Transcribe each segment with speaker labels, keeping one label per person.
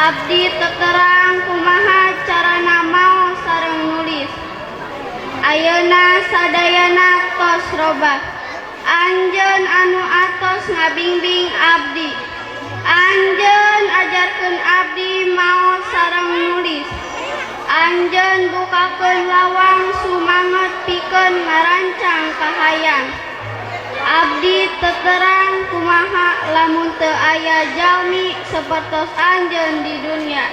Speaker 1: Abdi teu terang kumaha carana maos sareng nulis. Ayeuna sadayana tos robah. Anjeun anu atos ngabingbing abdi. Anjeun ajarkeun abdi maos sareng nulis. Anjeun bukakeun lawang sumanget pikeun ngarancang kahayang. Abdi teu terang kumaha lamun teu aya jalmi sapertos anjeun di dunya.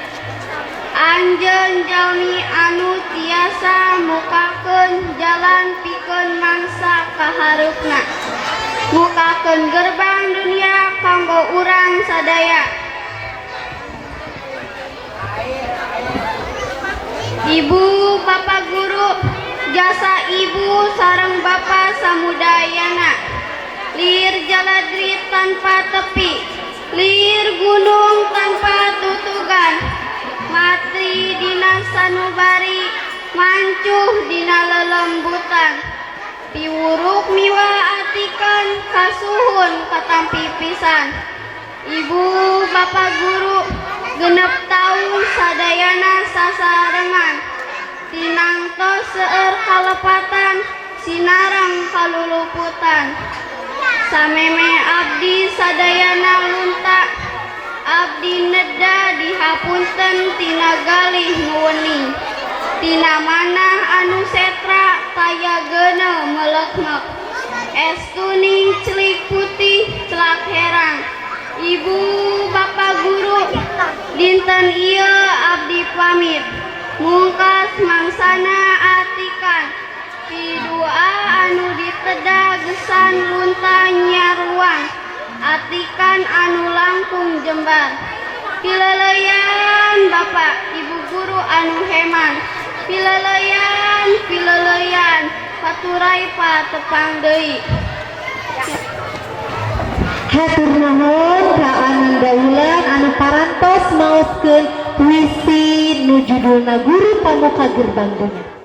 Speaker 1: Anjeun jalmi anu tiasa mukakeun jalan pikeun mangsa kahareupna. Mukakeun gerbang dunia kanggo urang sadaya. Ibu Bapak guru, jasa ibu sareng bapa samudayana. Lir jaladri tanpa tepi, lir gunung tanpa tutugan, matri dina sanubari, mancuh dina lelembutan. Piwuruk miwa atikan kasuhun katampi pisan. Ibu Bapak guru, 60 taun sadayana sasarengan. Tinangtos seueur kalepatan, sinareng kaluluputan. Sameme abdi sadayana lunta, abdi neda dihapunten tina galih nu wening. Tina manah anu setra taya geuneu melekmek. Es tuning celik putih celak herang. Ibu Bapak guru, dinten ieu abdi pamit. Mungkas mangsana atikan. Pidua anu diteda gesan lunta nyaruan. Atikan anu langkung jembar. Pileuleuyan Bapak Ibu guru anu heman. Pileuleuyan, pileuleuyan, paturay patepang deui.
Speaker 2: Hatur nuhun ka Ananda Wulan anu parantos maoskeun puisi nu judulna Guru Pamuka Gerbang Dunya.